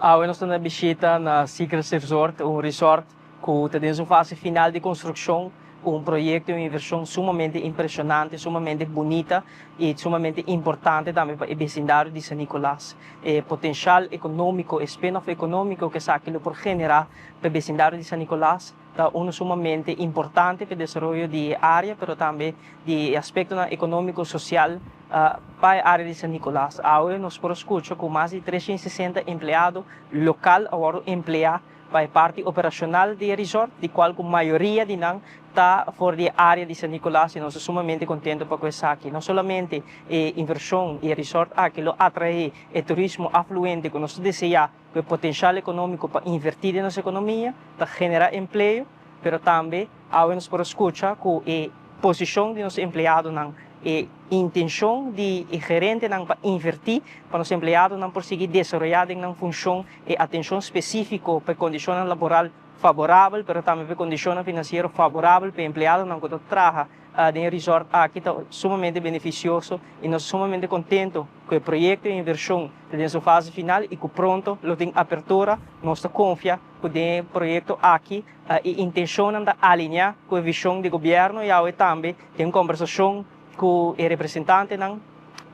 Awe nos ta na bishita na Secrets Resort, un resort cu ta den su fase final di construccion, un proyecto y un inversion sumamente impresionante, sumamente bunita y sumamente importante tambe pa e vecindario di San Nicolas. E potencial economico, e spin-off economico cu esaki lo por genera pa e vecindario di San Nicolas ta uno sumamente importante pa e desaroyo di e area, pero tambe di e aspectonan economico, social pa e area di San Nicolas. Awe nos por a scucha cu mas di 360 empleado local a wordo emplea pa e parti operacional di e resort, di cual cu mayoria di nan ta for di e area di San Nicolas, y nos ta sumamente contento pa cu esaki. No solamente e inversion y e resort aki lo atrae e turismo afluente cu nos ta desea, cu e potencial economico pa inverti den nos economia, ta genera empleo, pero tambe awe nos por a scucha cu e posicion di nos empleadonan, e intencion di e gerentenan pa inverti pa nos empleadonan por sigui desaroya den nan funcion, e atencion specifico pa e condicionnan laboral favorabel, pero tambe pa e condicionnan financiero favorabel pa e empleadonan cu ta traha den e resort aki ta sumamente beneficioso, y nos ta sumamente contento cu e proyecto y inversion ta den su fase final y cu pronto lo tin apertura. Nos ta confia cu den e proyecto aki e intencionnan ta alinea cu e vision di gobierno, y awe tambe den un conversacion cu e representantenan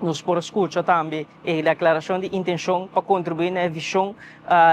nos por scucha tambe e declaracion di intencion pa contribui na e vision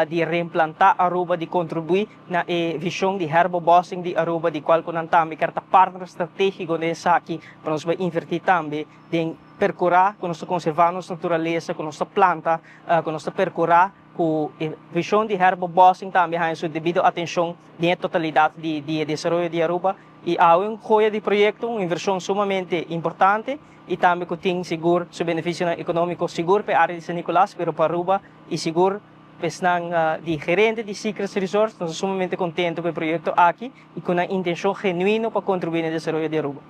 di reimplanta Aruba, di contribui na e vision di herbebossing di Aruba, di cual cu nan tambe kier ta partner strategico den esaki pa nos bay inverti tambe den percura cu nos ta conserva nos naturalesa, cu nos ta planta, cu nos ta percura cu e vision di herbebossing tambe haya su debido atencion den e totalidad di e desaroyo di Aruba. Y awe un joya di proyecto, un inversion sumamente importante y tambe cu tin sigur su beneficionan economico sigur pa e area di San Nicolas, pero pa Aruba y sigur pa esnan di gerente di Secrets Resorts. Nos ta sumamente contento cu e proyecto aki y cu nan intencion genuino pa contribui na e desaroyo di Aruba.